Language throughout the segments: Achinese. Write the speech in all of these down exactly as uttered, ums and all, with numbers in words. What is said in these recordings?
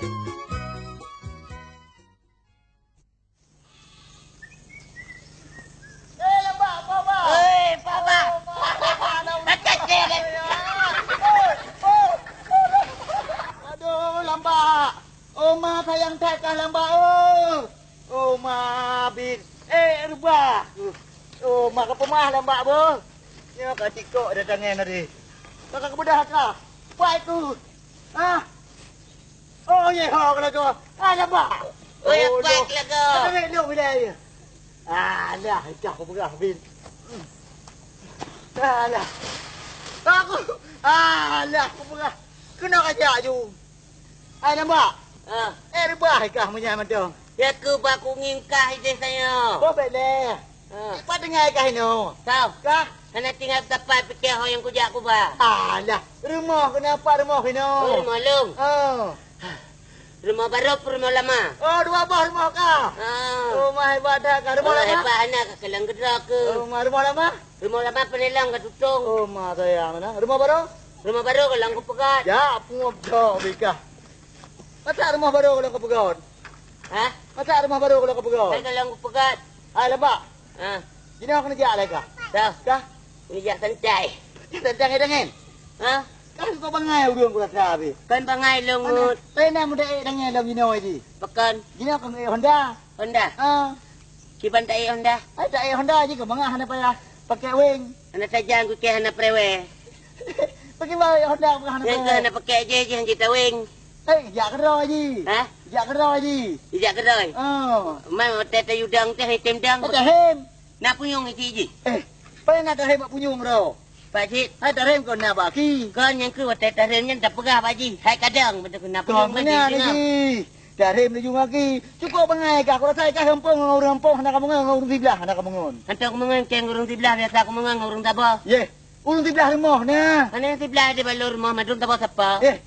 Eh, lambak, Pak Bah! Eh, Pak Bah! Oh, Mak! Aduh, lambak! Oh, Ma, sayang that kah lambak, oh! Oh, Ma bin! Eh, reubah! Oh, Ma, ka peumah lambak, boh! Nyoe ka tikok datangan tadi. Ka, ka keubeudah kah? Pai ku! Ah! Oh, ye, ho, keulago. Alah, bah. Oh, ye, oh, kuat, loh. Keulago. Ada duit, duit, bila ye. Alah, dah aku peugah, Bin. Alah. Aku, alah, aku peugah. Kena kajak ju. Hai, nampak? Ah. Eh, reubah kah meunyan mantong? Ya, keu baku ngingkah ideh saya. Oh, baik deh. Ha. Pat tinggai kah inoe? Tau. Kah? Hana tinggai sapai pike ho nyang kujak kuba. Alah, rumoh keunoe pat rumoh inoe? Oh, rumoh lôn. Oh. Rumoh barô pih rumoh lama? Oh, dua boh rumoh kah? Ha. Oh, ma hebat that kah. Rumoh lama? Oh, hebat hana ka keulang keudroe keuh. Oh, ma rumoh lama? Rumoh lama peuneulong ka tutong. Oh, ma sayang na. Rumoh barô? Rumoh barô ka lôn kupeugöt. Ya, pungoh bikah. Masak rumoh barô ka lôn kupeugöt. Hah? Masak rumoh barô ka lôn kupeugöt. Hai ka lôn kupeugöt. Hai, lambak. Ha. Jinoe keuneuk jak lé kah? Dah. Kah? Keuneuk jak santai. Santai ngon dangen? Ha? Kah keu bangai ureueng ku rasa habéh. Kon bangai lôn ngut. Tapi na muda ék dangen lom jinoe jih. Pakon? Jinoe keuneuk ék Honda. Honda? Ha. Kiban taék Honda? Ai, taék Honda jih keu bangai hana payah pakai weng. Hana tajang kukeh hana preweh. Pakriban ék Honda keu hana preweh? Nyang keu hana pakai jih, jih hana jitaweng. Eh, jak keudroe jih. Hah? Jak keudroe jih. Jak keudroe? Oh. Man watèe tayue dong teuh, item dong. Eh, tahem. Na punyueng isi jih. Eh, pajan na tahem bak punyueng droe. Pak Cit. Hai tahem kon na bak aki. Kon nyang keu watèe tahem nyan tapeugah bak jih. Hai kadang beutôi keu na punyueng man jih. Tahem laju ngon aki. Cukôp bangai kah, aku rasa kah gampông ngon ureueng gampông hana kameungon, ngon ureueng siblah hana kameungon. Hantom kameungon kèe ngon ureueng siblah, biasa kameungon ngon ureueng saboh. Yeh, ureueng siblah rumoh na. Hana nyang siblah di bak lôn rumoh, mandum saboh sapa. Yeh,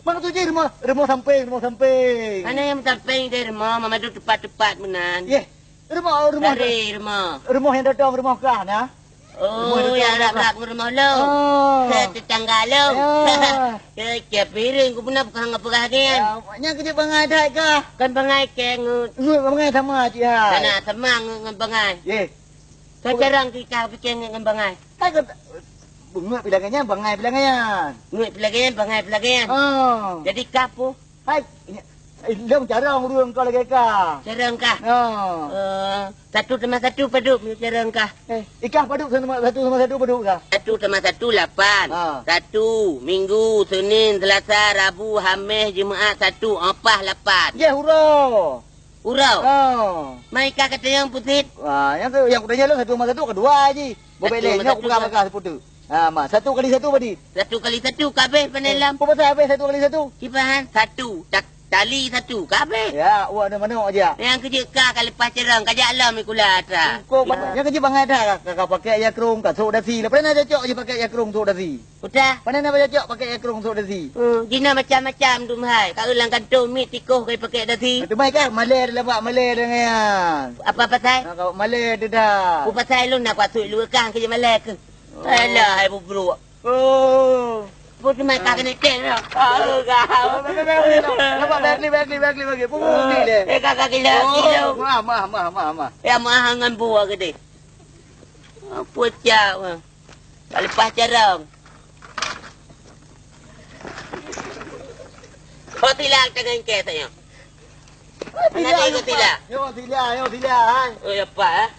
Mang tu jih rumoh, rumoh sampéng, rumoh sampéng. Hana nyang sampéng di rumoh, mandum teumpat-teumpat meunan. Yeh, rumoh, rumoh. Dari rumoh. Rumoh nyang datang rumoh kah na? Oh, rumoh nyang datang rab-rab ngon rumoh lôn. Oh. Keu tetangga lôn. Ya. Keu, keu pireung ku beuna bukan ngon peugah nyan. Ya, nyan keuneuk bangai that kah? Kon bangai kèe ngut. Ngut bangai sama cit hai. Hana sama ngut ngon bangai. Yeh. Keu carông kikah pike ngut ngon bangai. Hai keu beungeut pih lagèe nyan, bangai pih lagèe nyan. Ngut pih lagèe nyan, bangai pih lagèe nyan. Oh. Jadi kah peue? Hai, lôn carông ureueng kah lagèe kah. Carông kah? Oh. Eh, satu tambah satu padum carông kah? Eh, ikah padum sama, satu sama satu padum kah? Satu tambah satu lapan. Ha. Satu, Minggu, Senin, Selasa, Rabu, Hamis, Jumaat, Sabtu, empat, lapan. Yeh, uroe. Uroe? Oh. Man ikah ka tanyong peue cit? Wah, nyang tu, nyang kutanyong lôn satu tambah satu ka dua jih. Bobek lé, nyoe kupeugah-peugah seupeue tu. Ha, ma, satu kali satu padit? Satu kali satu ka abéh pané lom. Peue pasai abéh satu kali satu? Kiban, satu. Tak, tali satu ka abéh. Ya, awak ada manok aja. Nyang keujeuet ka, ka leupah carông, ka jak lom sikula atra. Kok, ya. Nyang keujeuet bangai that, ka, ka, ka pakai ya krong, ka sok dasi. Lepas na cocok je pakai ya krong sok dasi. Udah. Pane na bak cok pakai ekrong sok dasi? Hmm, jinoe macam-macam dum hai. Ka lam kantong miet tikoh ka pakai dasi. Teuma kah malèe dah bak malèe dengan. Apa pasai? Ha, kau malèe dah dah. Ku pasai lôn nak kuat sui luwe kah keu malèe keuh. Oh. Alah, hai bubruk. Oh. Pu teuma ka kena teh dah. Ah, kau. Nampak bag ni, bag ni, bag ni, bag ni. Pu, pu, pu, ni deh. Eh, kakak gila, gila. Oh, mah, mah, mah, mah, mah. Ya, mah, ngan buah gede. Apa cak, mah? Ka leupah carông. Ho sila tangan kèe tanyoe. Hana sila, teuingat sila. Yo, sila, yo, sila, hai. Oh, ya, Pak, eh.